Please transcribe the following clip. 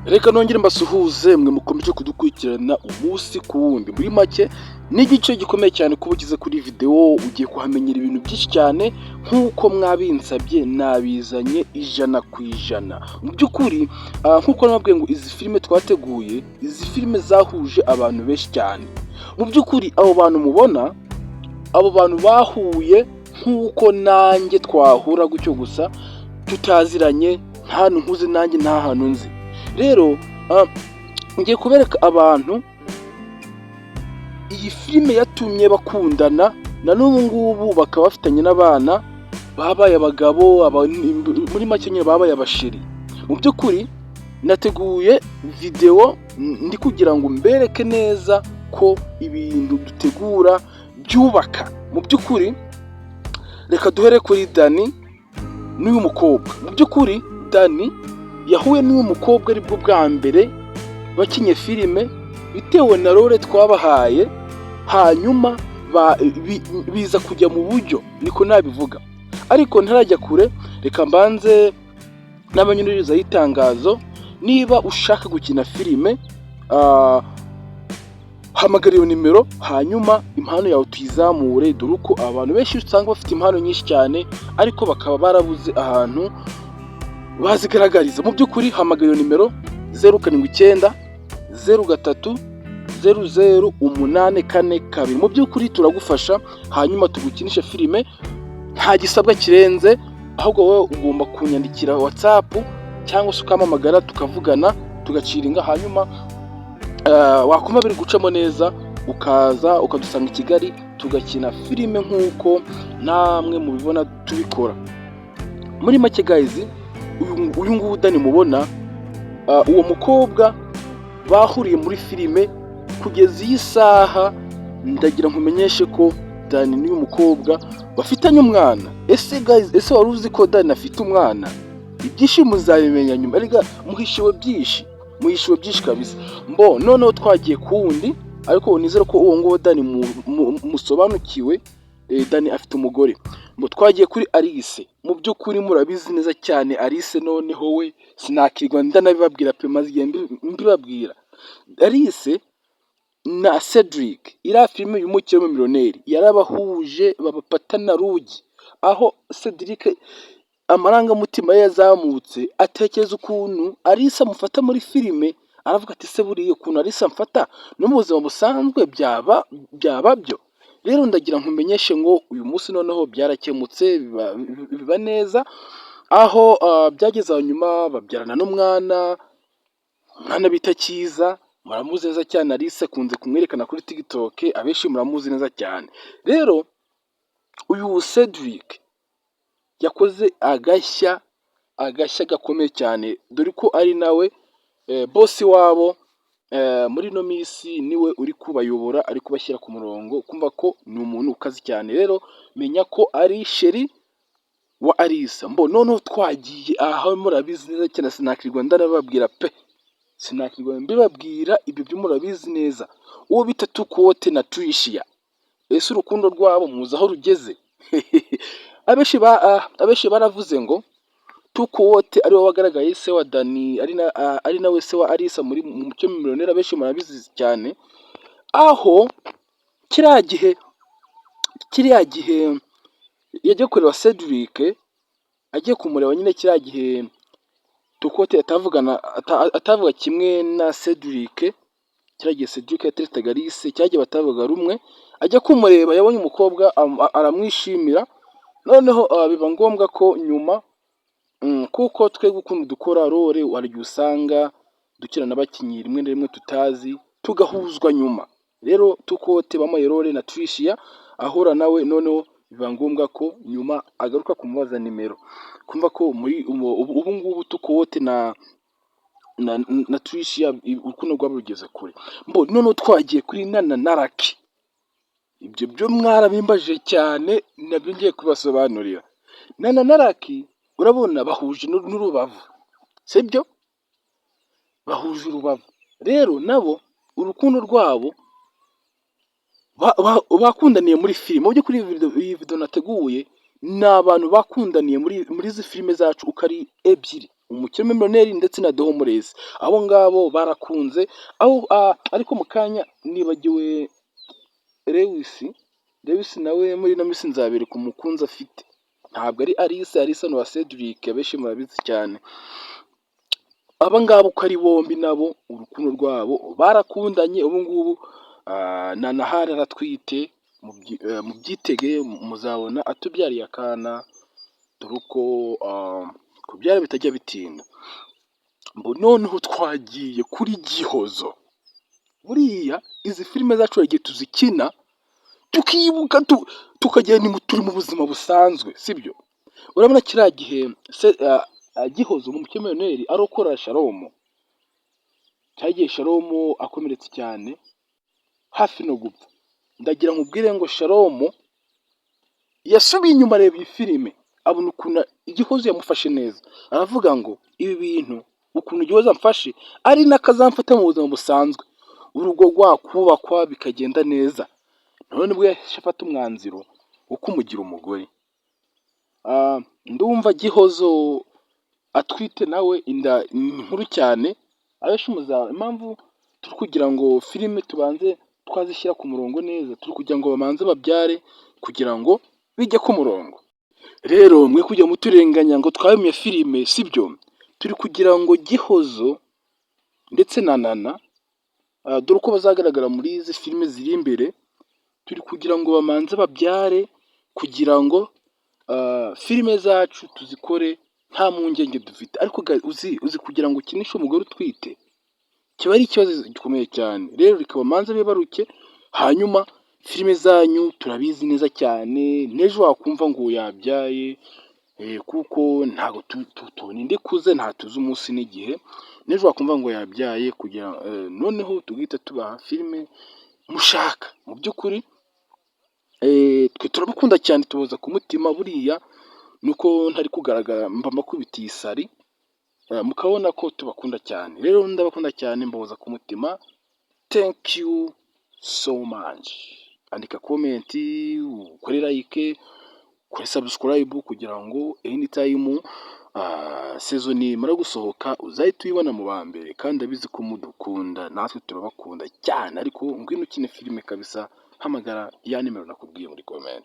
Reka nongere mbasuhuze mwe mukomeje kudukurikirana umunsi ku wundi. Muri make ni igice gikomeye cyane kuba ugeze kuri videwo, ugiye kuhamenyera ibintu byinshi cyane. Nk'uko mwabinsabye, nabizanye 100%. Mu by'ukuri, nk'uko nababwiye ngo izi filime twateguye, izi filime zahuje abantu benshi cyane. Mu by'ukuri abo bantu mubona, abo bantu bahuye nk'uko nanjye twahura gutyo gusa, tutaziranye, nta hantu nkuzi nanjye nta hantu nzi. Rero ngiye kubereka abantu iyi filime yatumye bakundana, na n'ubu ngubu bakaba bafitanye n'abana, babaye abagabo, muri make nyine babaye abasheri. Mu by'ukuri nateguye videwo ndi kugira ngo mbereke neza ko ibintu dutegura byubaka. Mu by'ukuri reka duhere kuri Dani n'uyu mukobwa. Mu by'ukuri Dani yahuye n'uyu mukobwa aribwo bwa mbere bakinye filime, bitewe na role twabahaye, hanyuma biza kujya mu buryo, niko nabivuga. Ariko ntarajya kure, reka mbanze n'abanyuririzaho itangazo: niba ushaka gukina filime, hamagara iyo nimero, hanyuma impano yawe tuyizamure, dore uko abantu benshi usanga bafite impano nyinshi cyane ariko bakaba barabuze ahantu bazigaragariza. Mu by'ukuri hamagara iyo nimero 0790300842. Mu by'ukuri turagufasha, hanyuma tugukinishe filime, nta gisabwa kirenze, ahubwo wowe ugomba kunyandikira WhatsApp cyangwa se ukampamagara, tukavugana, tugaciringa, hanyuma wakumva biri gucamo neza, ukaza ukadusanga i Kigali, tugakina filime nk'uko namwe mubibona tubikora. Muri make guys, uyu nguyu Dani mubona, uwo mukobwa bahuriye muri filime. Kugeza iyi saha ndagira nkumenyeshe ko Dani n'uyu mukobwa bafitanye umwana. Ese guys, ese wari uzi ko Dani afite umwana? Ibyinshi muzabimenya nyuma. Erega muhishiwe byinshi, muhishiwe byinshi kabisa. Mbo noneho twagiye ku wundi, ariko nizere ko uwo nguwo Dani musobanukiwe. Dani afite umugore. Mbo twagiye kuri Alice. Mu by'ukuri murabizi neza cyane Alice, noneho we sinakirwa ndanabibabwira pe, maze igihe mbibabwira. Alice na Cedric, iriya filime y'umukire w'umumiliyoneri yarabahuje, babapatana rugi, aho Cedric amarangamutima ye yazamutse, atekereza ukuntu Alice amufata muri filime, aravuga ati: "Se buriya ukuntu Alice amfata no mu buzima busanzwe byaba byo?" Rero ndagira nkumenyeshe ngo uyu munsi noneho byarakemutse, biba neza, aho byageze aho nyuma babyarana n'umwana, umwana bita Cyiza. Muramuzi neza cyane Alice, akunze kumwerekana kuri TikTok, abenshi muramuzi neza cyane. Rero uyu Cedric yakoze agashya, agashya gakomeye cyane, dore ko ari nawe boss wabo muri ino minsi, niwe uri kubayobora, ari kubashyira ku murongo, kumva ko ni umuntu ukaze cyane. Rero menya ko ari chéri wa Alice. Mbo noneho twagiye aha, murabizi neza cyane, sinakirwa ndanababwira pe, sinakirwa mbibabwira, ibyo byo murabizi neza. Uwo bita Tukote na Tricia, ese urukundo rwabo muzi aho rugeze? Abenshi baravuze ngo Tukote ariwe wagaragaye se wa Dani, ari nawe se wa Alice muri mu Mucyo Millionaire, abenshi murabizi cyane, aho kiriya gihe yagiye kureba Cedric, agiye kumureba nyine, kiriya gihe Tukote atavuga kimwe na Cedric, kiriya gihe Cedric yateretaga Alice, cya gihe batavuga rumwe, ajya kumureba yabonye umukobwa aramwishimira, noneho biba ngombwa ko nyuma, kuko twebwe ukuntu dukora role, hari igihe usanga dukina n'abakinnyi rimwe na rimwe tutazi, tugahuzwa nyuma. Rero Tukote bamuhaye role na Tricia, ahura nawe, noneho biba ngombwa ko nyuma agaruka kumubaza nimero. Kumva ko muri ubu ngubu Tukote na Tricia urukundo rwabo rugeze kure. Mbo noneho twagiye kuri Nana na Lucky. Ibyo byo mwarabimbajije cyane, nabyo ngiye kubasobanurira. Nana na Lucky urabona bahuje n'urubavu, sibyo? Bahuje urubavu. Rero nabo urukundo rwabo bakundaniye muri filime. Mu by'ukuri iyi video nateguye ni abantu bakundaniye muri izi filime zacu uko ari ebyiri. Umukene Millionaire ndetse na The Homeless. Abo ngabo barakunze aho, ariko mu kanya nibagiwe Lewis. Lewis nawe muri ino minsi nzabereka umukunzi afite, ntabwo ari Alice. Alice ni uwa Cedric, abenshi murabizi cyane. Aba ngaba uko ari bombi nabo urukundo rwabo barakundanye. Ubu ngubu Nanahari aratwite, mubyitege, muzabona atubyariye akana, dore uko kubyara bitajya bitinda. Noneho twagiye kuri Gihozo. Buriya izi filime zacu hari igihe tuzikina tukibuka, tukagenda turi mu buzima busanzwe, sibyo? Urabona kiriya gihe Gihozo mu Mukene Millionaire arokora Shalomo, cyagiye Shalomo akomeretse cyane hafi no gupfa. Ndagira nkubwire ngo Shalomo yasubiye inyuma areba iyi filime, abona ukuntu Igihozo yamufashe neza, aravuga ngo ibi bintu, ukuntu Igihozo amfashe ari nako azamfata mu buzima busanzwe, urugo rwakubakwa bikagenda neza. None nibwo yahise afata umwanzuro wo kumugira umugore. Ndumva Gihozo atwite nawe inda nkuru cyane. Abenshi impamvu turi kugira ngo filime tubanze twazishyira ku murongo neza, turi kugira ngo babanze babyare kugira ngo bijye ku murongo. Rero mwe kujya muturenganya ngo twabimye filime, sibyo. Turi kugira ngo Gihozo ndetse na Nana, dore uko bazagaragara muri izi filime ziri imbere, turi kugira ngo bamanze babyare kugira ngo filime zacu tuzikore nta mpungenge dufite. Ariko uzi kugira ngo ukinishe umugore utwite kiba ari ikibazo gikomeye cyane. Rero reka bamanze bibaruke, hanyuma filime zanyu turabizi neza cyane, n'ejo wakumva ngo yabyaye, kuko ntabwo tubona indi ikuze, nta tuzi umunsi n'igihe. N'ejo wakumva ngo yabyaye, kugira noneho tugahita tubaha filime mushaka. Mu by'ukuri twe turabakunda cyane, tuboza ku mutima. Buriya nuko ntari kugaragara, mba mbakubitiye isari mukabona ko tubakunda cyane. Rero ndabakunda cyane, mbahoza ku mutima. Thank you so much. Andika comment, ukore like, ukore subscribe, kugira ngo anytime season nimara gusohoka uzahite uyibona mu ba mbere. Kandi ndabizi ko mudukunda, natwe turabakunda cyane. Ariko ngwino ukine filime kabisa, hamagara ya nimero nakubwiye muri comment.